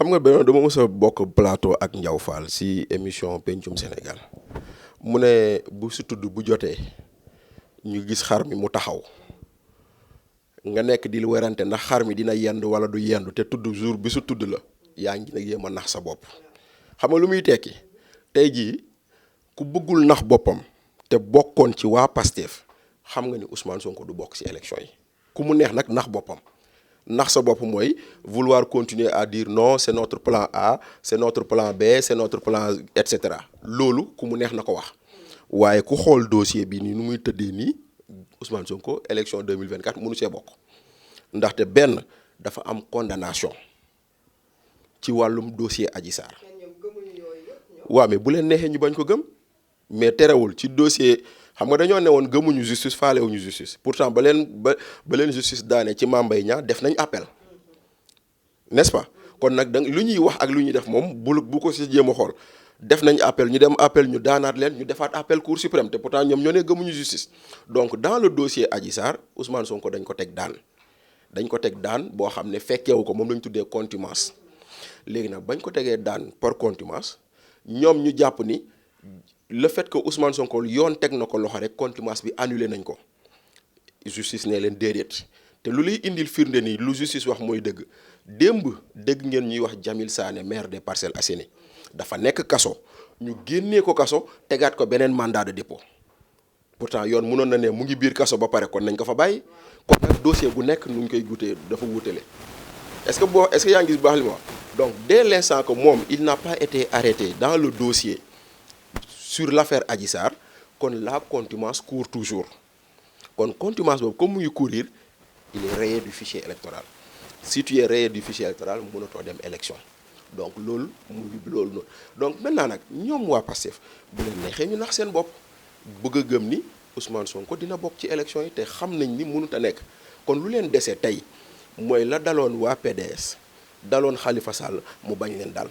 xam nga benn dama mës a bokk plateau ak Ndiaw Fall si émission Pencum Sénégal mu ne bu si tudd bu jotee ñu gis xar mi mu taxaw nga nekk di werante ndax xar mi dina yendu wala du yendu te tudd jour bi su tudd la yaa ngi nag yéem a nax sa bopp. xam nga lu muy tekki tey jii ku bëggul nax boppam te bokkoon ci waa Pastef xam nga ni Ousmane Sonko du bokk ci élection yi ku mu neex nag nax boppam. nax sa bopp mooy vouloir continuer à dire non c'est notre plan A c'est notre plan B c'est notre plan et cetera loolu ku mu neex na ko wax waaye ku xool dossier bi nii nu muy tëddee nii Ousmane Sonko élection 2024 mënu see bokk ndaxte benn dafa am condamnation ci wàllum dossier Adji Sarr waaw mais bu leen neexee ñu bañ ko gëm mais terewul ci dossier xam nga dañoo ne woon gëmuñu justice faalewuñu justice pourtant ba leen justice daane ci Mame Mbaye Niang def nañ appel n'est-ce pas kon nag da lu ñuy wax ak lu ñuy def moom bu ko si jéem a xool def nañ appel ñu dem appel ñu daanaat leen ñu defaat appel cour suprême te pourtant ñoom ñoo ne gëmuñu justice donc dans le dossier Adji Sarr Ousmane Sonko dañ ko teg daan boo xam ne fekkeewu ko moom la ñu tuddee contumace léegi nag bañ ko tegee daan par contumace ñoom ñu jàpp ni le fait que Ousmane Sonko yoon teg na ko loxo rek contumace bi annulé nañ ko justice ne leen déedéet te lu lay indil firnde nii lu justice wax mooy dëgg démb dégg ngeen ñuy wax Jamil Sané maire des Parcelles Assainies dafa nekk kaso ñu génnee ko kaso tegaat ko beneen mandat de dépôt pourtant yoon mënoon na ne mu ngi biir kaso ba pare kon nañ ko fa bàyyi kon nag dossier bu nekk nu ñu koy gutee dafa wutale est-ce que yaa ngi gis bu baax li ma wax donc dès l'instant que moom il n'a pas été arrêté dans le dossier sur l'affaire Adji Sarr kon la contumace court toujours kon contumace boobu comme muy courir il est rayé du fichier électoral si tu es rayé du fichier électoral mënatoo dem élection donc loolu noonu donc maintenant nag ñoom waa Pastef bu leen neexee ñu nax seen bopp bëgg a gëm ni Ousmane Sonko dina bokk ci élection yi te xam nañ ni mënut a nekk kon lu leen dese tey mooy la daloon waa PDS daloon Khalifa Sall mu bañ leen dal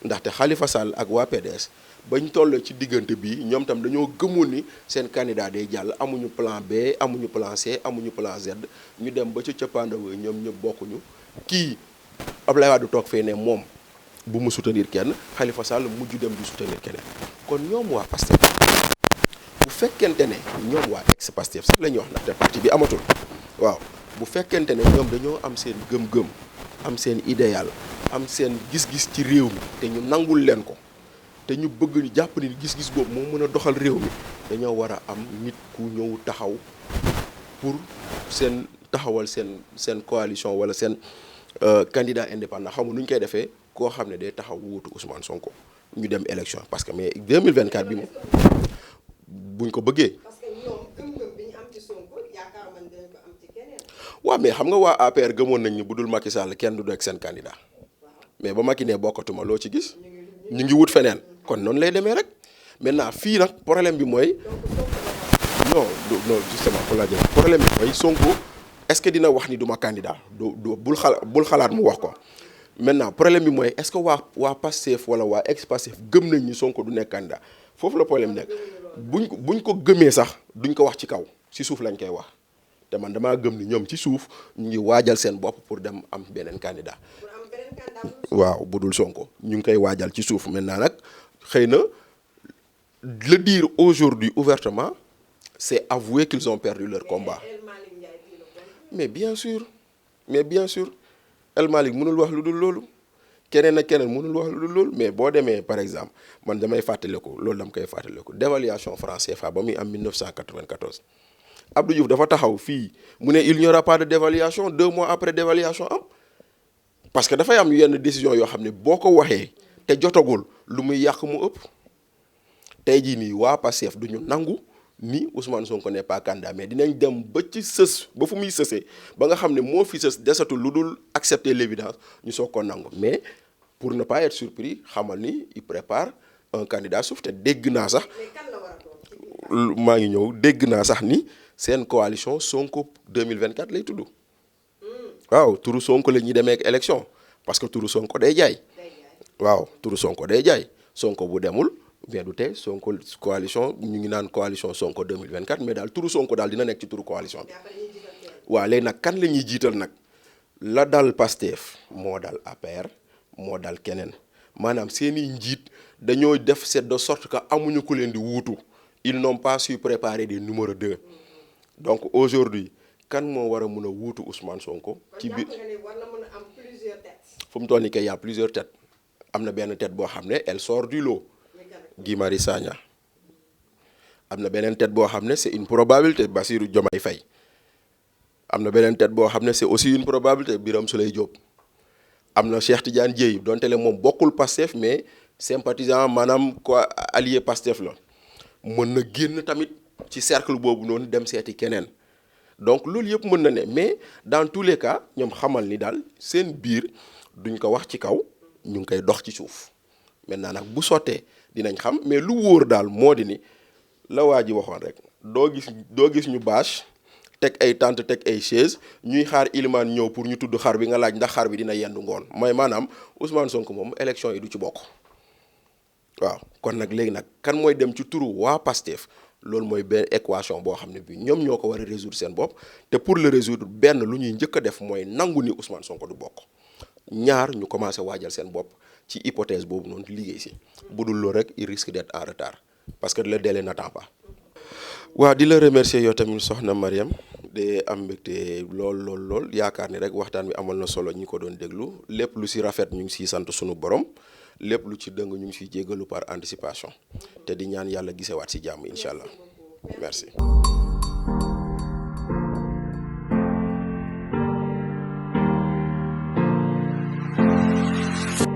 ndaxte Khalifa Sall ak waa PDS bañ toll ci diggante bi ñoom tam dañoo gëmoon ni seen candidat day jàll amuñu plan B amuñu plan C amuñu plan Z ñu dem ba ca cappaandaw ñoom ñëpp bokkuñu kii Abdoulaye Wade toog fee ne moom bu mu soutenir kenn Khalifa Sall mujj dem di soutenir keneen kon ñoom waa Pastef bu fekkente ne ñoom waa ex Pastef sax la ñuy wax ndaxte parti bi amatul waaw bu fekkente ne ñoom dañoo am seen gëm-gëm am seen idéal am seen gis-gis ci réew mi te ñu nangul leen ko te ñu bëgg ñu jàpp ni gis-gis boobu moo mën a doxal réew mi dañoo war a am nit ku ñëw taxaw pour taxawal seen coalition wala seen candidat indépendant xam nga nu ñu koy defee koo xam ne day taxaw wuutu Ousmane Sonko ñu dem élection parce que mais 2024 bi moom buñ ko bëggee. parce que ñoom gëm-gëm bi ñu am ci Sonko yaakaar man dañ ko am ci keneen. waaw mais xam nga waa APR gëmoon nañ ni bu dul Macky Sall kenn du nekk seen candidat mais ba Macky ne bokkatuma loo ci gis. ñu ngi wut feneen kon noonu lay demee rek maintenant fii nag problème bi mooy. non justement pour la dire problème bi mooy Sonko est-ce que dina wax ni duma candidat bul xalaat mu wax ko maintenant problème bi mooy est-ce que waa Pastef wala waa ex Pastef gëm nañ ni Sonko du nekk candidat foofu la problème nekk buñ ko gëmee sax duñ ko wax ci kaw ci suuf lañ koy wax te man damaa gëm ni ñoom ci suuf ñu ngi waajal seen bopp pour dem am beneen candidat waaw bu dul Sonko ñu ngi koy waajal ci suuf maintenant nag xëy na le dire aujourd'hui ouvertement c'est avouer qu'ils ont perdu leur combat mais bien sûr El Malick mënul wax lu dul loolu keneen ak keneen mënul wax lu dul loolu mais boo demee par exemple man damay fàttaliku loolu dama koy fàttaliku dévaluation franc CFA ba muy am 1994 Abdou Diouf dafa taxaw fii mu ne il n'y aura pas de dévaluation 2 mois après dévaluation am parce que dafay am yenn décision yoo xam ne boo ko waxee te jotagul lu muy yàq mu ëpp tey jii nii waa Pastef du ñu nangu ni Ousmane Sonko n'est pas candidat mais dinañ dem ba ci sës ba fu muy sësee ba nga xam ne moo fi sës desatul lu dul accepter l'évidence ñu soog ko nangu mais pour ne pas être surpris xamal ni il prépare un candidat suuf te dégg naa sax maa ngi ñëw dégg naa sax ni seen coalition Sonko 2024 lay tudd waaw turu Sonko la ñuy demee ak élection parce que turu Sonko day jaay waaw turu Sonko day jaay Sonko bu demul bien du tey Sonko coalition ñu ngi naan coalition Sonko 2024 mais daal turu Sonko daal dina nekk ci turu coalition bi waaw léegi nag kan la ñuy jiital nag la dal Pastef moo dal APR moo dal keneen maanaam seeni njiit dañoo def c'est de sorte que amuñu ku leen di wuutu ils n'ont pas su préparer des numéro 2 donc aujourd'hui kan moo war a mun a wuutu Ousmane Sonko. ci biir war na mën a am plusieurs têtes. fu mu toll nii kay y a plusieurs têtes am na benn tête boo xam ne elle sort du lot Guy Marius Sagna am na beneen tête boo xam ne c'est une probabilité Bassirou Diomaye Faye am na beneen tête boo xam ne c'est aussi une probabilité Birame Souleye Diop am na Cheikh Tidiane Dièye donte le moom bokkul Pastef mais sympathisant maanaam quoi allié Pastef la mën na génn tamit ci cercle boobu noonu dem seeti keneen donc loolu yëpp mën na ne mais dans tous les cas ñoom xamal ni daal seen biir duñ ko wax ci kaw ñu ngi koy dox ci suuf maintenant nag bu sottee dinañ xam mais lu wóor daal moo di ni la waa ji waxoon rek doo gis ñu bâche teg ay tente teg ay chaise ñuy xaar ilimaan ñëw pour ñu tudd xar bi nga laaj ndax xar bi dina yendu ngoon mooy maanaam Ousmane Sonko moom élection yi du ci bokk waaw kon nag léegi nag kan mooy dem ci turu waa Pastef loolu mooy benn équation boo xam ne bi ñoom ñoo ko war a résoudre seen bopp te pour le résoudre benn lu ñuy njëkk a def mooy nangu ni Ousmane Sonko du bokk ñaar ñu commencé waajal seen bopp ci hypothèse boobu noonu liggéey si bu dul loolu rek il risque d'être en retard parce que le délai n'attend pas. waaw di la remercier yow tamit soxna Mariam de am mbégte lool yaakaar ni rek waxtaan wi amal na solo ñi ko doon déglu lépp lu si rafet ñu ngi siy sant sunu borom lépp lu ci dëng ñu ngi siy jéggalu par anticipation te di ñaan yàlla gisewaat si jàmm incha allah merci.